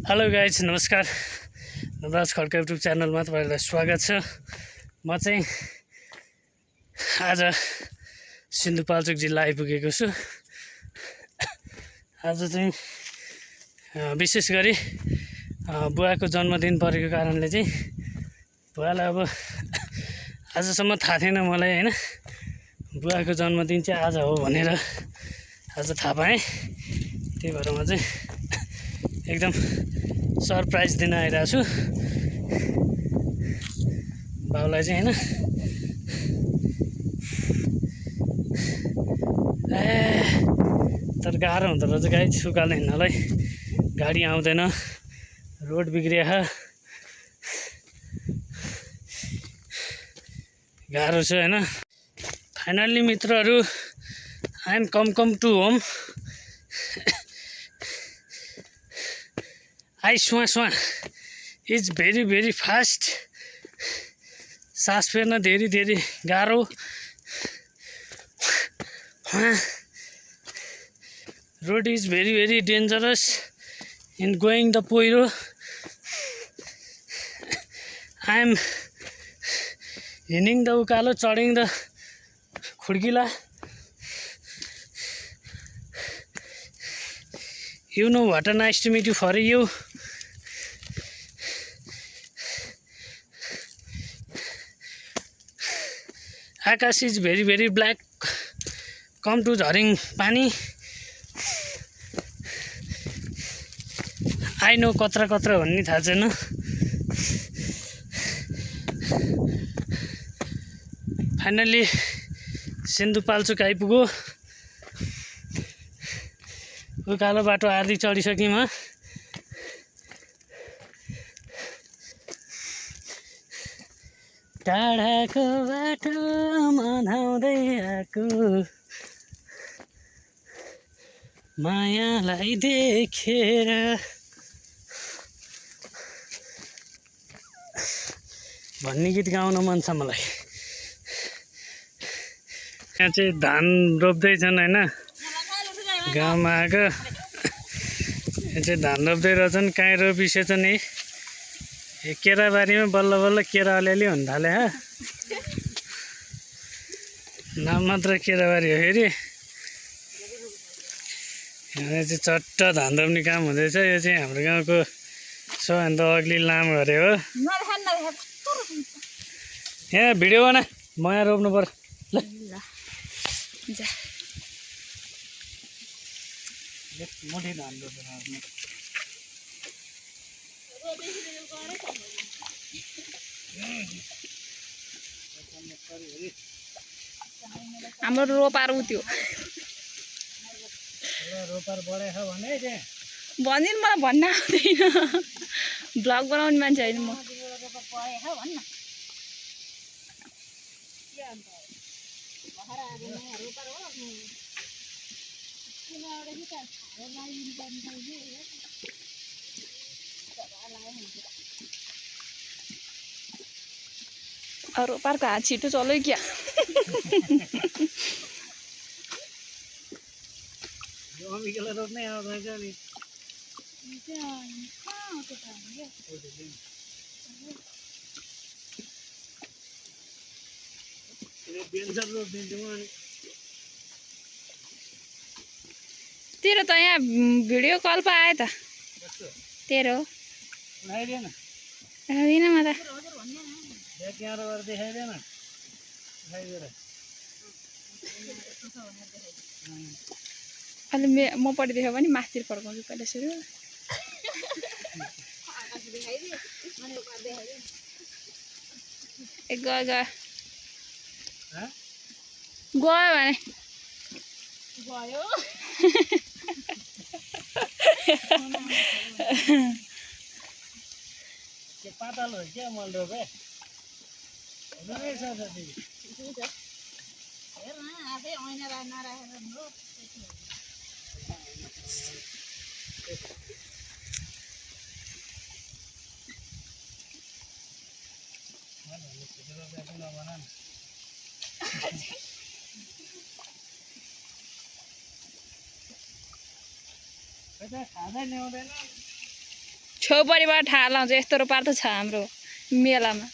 Hello guys, नमस्कार। Navraj Khadka YouTube च्यानलमा तपाईँहरूलाई स्वागत छ। म चाहिँ आज सिन्धुपाल्चोक जिल्ला आइपुगेको छु। आज चाहिँ विशेष गरी बुवाको जन्मदिन परेको कारणले चाहिँ बुवालाई अब आजसम्म थाहा थिएन मलाई, होइन, बुवाको जन्मदिन चाहिँ आज हो भनेर आज थाहा पाएँ। त्यही भएर म चाहिँ एकदम सरप्राइज दिन आइरहेको छु बाउलाई चाहिँ, होइन। तर गाह्रो हुँदो रहेछ गाई सुकाल्ने हिँड्नलाई, गाडी आउँदैन, रोड बिग्रिया, गाह्रो छ, होइन। फाइनल्ली मित्रहरू, I am come to home. I सुवा इज भेरी फास्ट। सास फेर्न धेरै गाह्रो। Road is very dangerous in going the पहिरो। आई एम हिँडिङ द उकालो, चढिङ द खुड्किला। You know what a nice to meet you for you. Akash is very black. Come to झरिङ पानी। I know कत्र भन्ने थाहा छैन। फाइनल्ली सिन्धुपाल्चोक आइपुग्यो। उकालो बाटो आधी चढिसकेँ म। टाढाको बाटो मनाउँदै आएको मायालाई देखेर। भन्ने गीत गाउन मन छ मलाई। यहाँ चाहिँ धान रोप्दैछन्, होइन, गाउँमा आएको। यहाँ चाहिँ धान रोप्दै रहेछन्। कहीँ रोपिसकेछ नि, केराबारीमा बल्ल केरा अलिअलि हुन थाले। नाम मात्र केराबारी हो फेरि। यहाँ चाहिँ चट्ट धान रोप्ने काम हुँदैछ। यो चाहिँ हाम्रो गाउँको सबैभन्दा अग्ली लाम गरे हो। यहाँ भिडियो बना, म यहाँ रोप्नु पर्यो ल। मोटी धान रोपेर हाम्रो रोपार उठ्यो। रोपार बढाएको भने भनिदिनु, मलाई भन्न आउँदैन। ब्लग बनाउने मान्छे होइन म। रोपारको हात छिटो चल्यो क्या। अमिकेलाई रोप्नै आउँदैन नि। तेरो त यहाँ भिडियो कल पो आयो त। तेरो आइदिएन म त क्यामेरा देखाइदिएन। अहिले म पढिदियो भने माथितिर फर्काउँछु पहिला सुरु। गयो भने पातल हो क्या मल रोपे। खाँदै ल्याउँदैन। छेउपट्टिबाट ठार लाउँछ यस्तो रोपार त छ हाम्रो मेलामा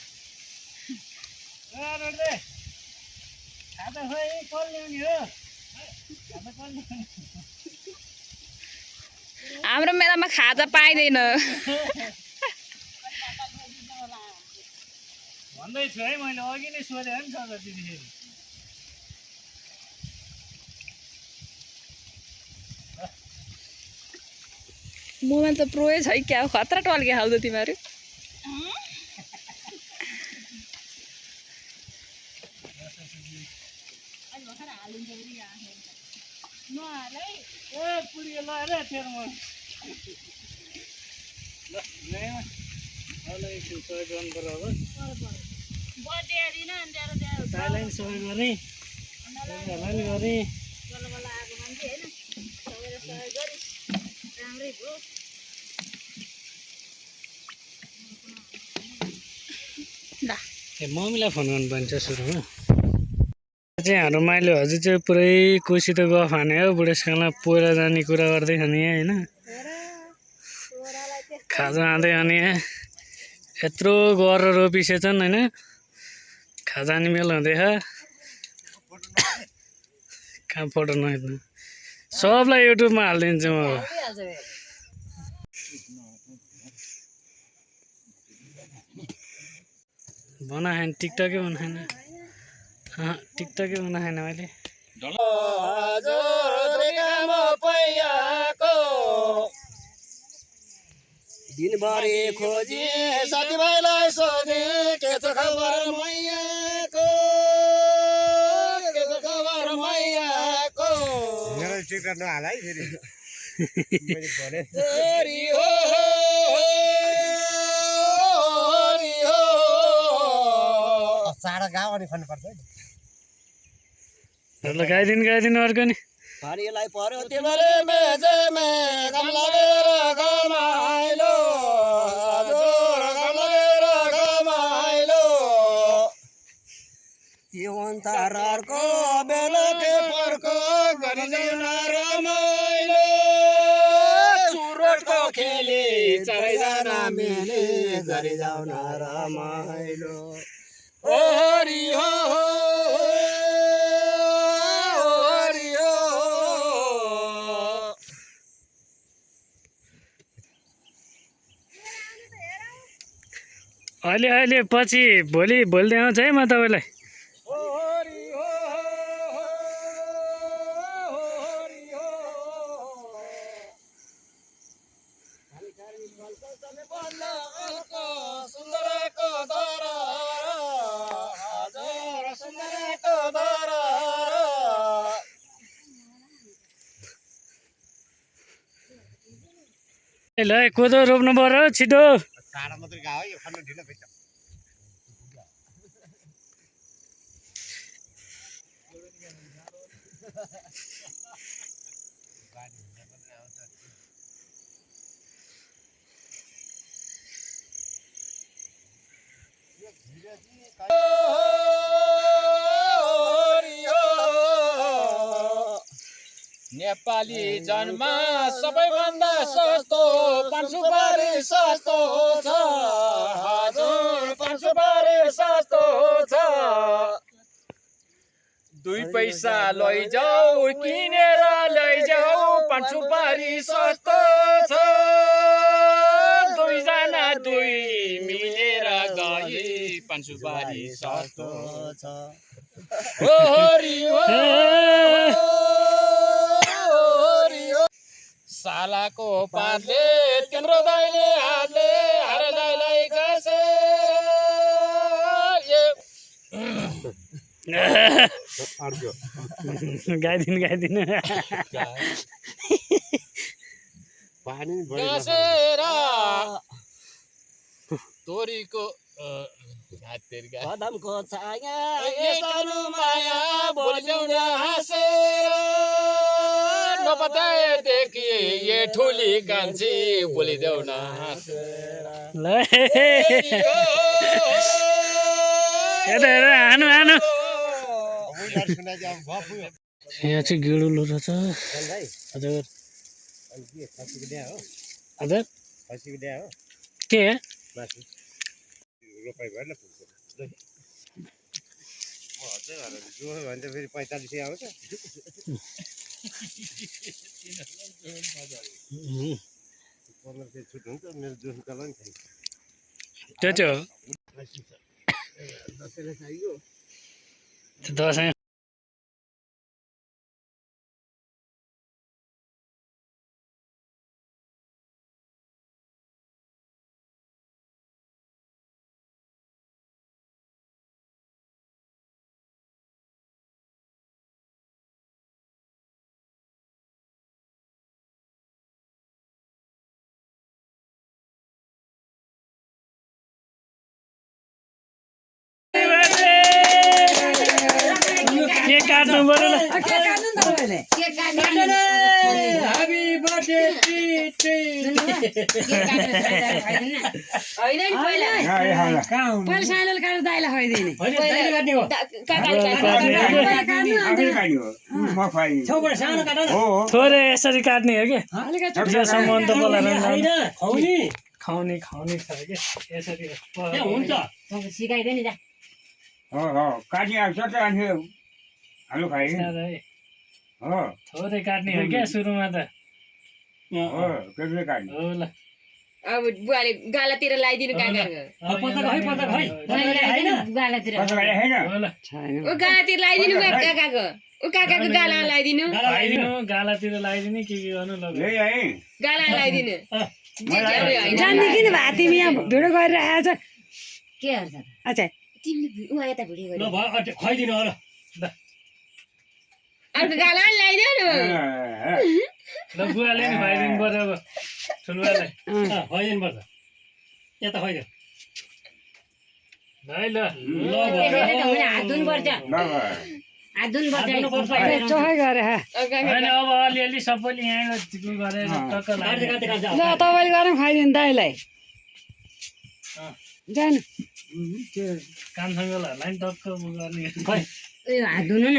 हाम्रो मेलामा खाजा पाइँदैन भन्दै छु है मैले अघि नै सोधेँ नि सर त्यतिखेर मोबाइल त प्रोै छ क्या खतरा टल्के खाल्दो तिमीहरू मम्मीलाई फोन गर्नुपर्छ सुरुमा चाहिँ हाम्रो माइलो हजुर चाहिँ पुरै कोसी त गफ हाने हो बुढेसकालमा पहिला जाने कुरा गर्दै खाने होइन खाजा खाँदै खाने यत्रो गरेर रोपिसेछन् होइन खाजा नि मेल हुँदैछ कहाँ फोटो नहेर्नु सबलाई युट्युबमा हालिदिन्छु म बनाएन टिकटकै बनाएन टिकटकै बनाएन मैले दिनभरि खोजी साथीभाइलाई सोधे के छ खबर मैयाको के छ खबर मैयाको मेरो टिकट नहाल है फेरि मैले भने हरि हो हरि हो साडा गाउँ अनि खन्नु पर्छ ल गाइदिनु अर्को नि हरिलाई पर्यो तिमीले मेजेमे काम लागेर गमाइलो हजुर काम लागेर गमाइलो यो अन्तारको बेलुके पर्को गरिजाउन रमाइलो चुरोटको खेली चारैजना मिली गरिजाउन रमाइलो ओ हरि हो अहिले पछि भोलि आउँछ है म तपाईँलाई ल कोदो रोप्नु पर्यो छिटो सारा मात्रै गायो यो खन्न ढिलो भइन्छ नेपाली जन्म सबैभन्दा सस्तो पान सुपारी सस्तो छ हजुर पान सुपारी सस्तो छ 2 पैसा लैजाऊ किनेर लैजाऊ पान सुपारी सस्तो छ 2 जना 2 मिलेर गए पान सुपारी सस्तो छ ओ हरि हो सालाको पातले तिम्रो दाइले हातले हर दाइलाई गासे गाइदिनु पानी गासेर तोरीको कदमको छाया यस्तो माया बोल्दैन हाँसेर नपताएदेखि ये ठुली कान्छी बोलिदेऊ न हाँसेर हानु यहाँ चाहिँ गिडुलो रहेछ हजुर खसीको ड्या हो हजुर खसीको ड्या हो के रोपाइ भएन फुलको जो भन्छ फेरि 45 आउँछ छुट हुन्छ मेरो जोस गला नि त्यो चाहिँ हो दसैँलाई चाहियो दसैँ के काट्नु पर्यो ल ह्यापी बर्थडे थोरै यसरी काट्ने हो कि यो सम्बन्ध बोलाएर खाउने खाउने छ कि यसरी हुन्छ सिकाइदियो नि थोरै काट्ने हो क्या सुरुमा त हो ल अब बुवाले गालातिर लगाइदिनु गालातिर हो ल ऊ गालातिर लगाइदिनु काकाको ऊ काकाको गाला लगाइदिनु गालातिर लगाइदिने के गर्नु ल गाला लगाइदिनु जान्ने किन भए तिमी यहाँ भिडियो गरिरहेको छ के गर्छ अच्छा तिमीले उहाँ यता भिडियो ल भयो खुवाइदिनु होला अर्को गाला पनि लगाइदिनु ल बुवाले नि खुवाइदिनु पर्यो अब ठुलबालाई खुवाइदिनु पर्छ यता खुवाइदिनु है ल हात धुनुपर्छ हात धुनुपर्छ चोखै गरे होइन अब अलिअलि सबैले यहाँ गरेर टक्क लाग्यो ल तपाईँले गरौँ खाइदिनु दाइलाई जानु कामसँगलाई नि टक्क गर्ने खै उयो हात धुनु न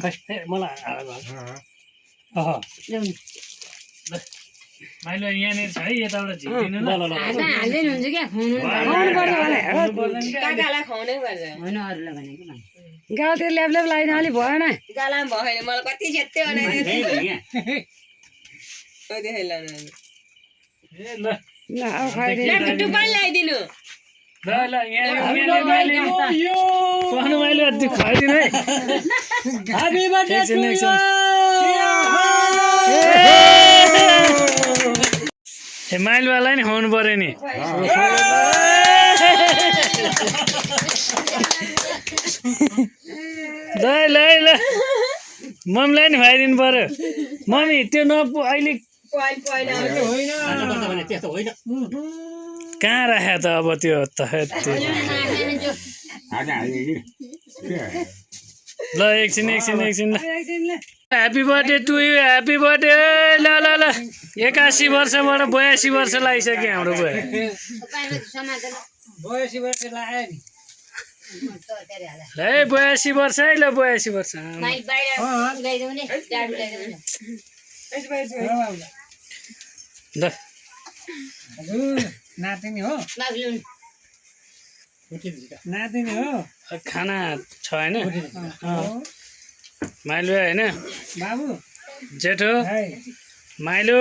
खै मलाई माइलो यहाँनिर छ है यताबाट झिक्दिनु ल हातमा हाल्दै हुन्छ क्या खुवाउनु पर्छ भने काकालाई खुवाउनै पर्छ होइन अरूलाई भनेको गाउँतिर ल्याप ल्याप लगाइदिनु अलिक भएन गालामा भएन मलाई कति छेत्ते ए ल ल अब खुवाइदिनु टुप्पाले लगाइदिनु ल ल यहाँ माइलो खुवाइदिनु है ह्यापी बर्थडे ए माइलवालाई नि खुवाउनु पर्यो नि ल ल मम्मीलाई नि खुवाइदिनु पर्यो मम्मी त्यो अहिले त्यस्तो होइन कहाँ राख्यो त अब त्यो त ल एकछिन ल happy birthday to you happy birthday ल ल ल 81 वर्षबाट 82 वर्ष लागिसक्यो हाम्रो बुवा 82 वर्ष लाग्यो नि ल 82 वर्ष है ल 82 वर्ष ल नातिनी हो नातिनी हो खाना छ होइन माइलो होइन बाबु जेठो माइलो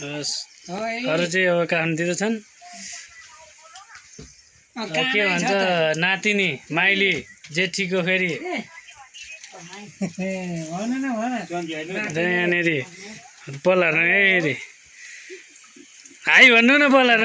अरू चाहिँ अब कामतिर छन् के भन्छ नातिनी माइली जेठीको फेरि यहाँनिर बोला हेरि हाई भन्नु न बोला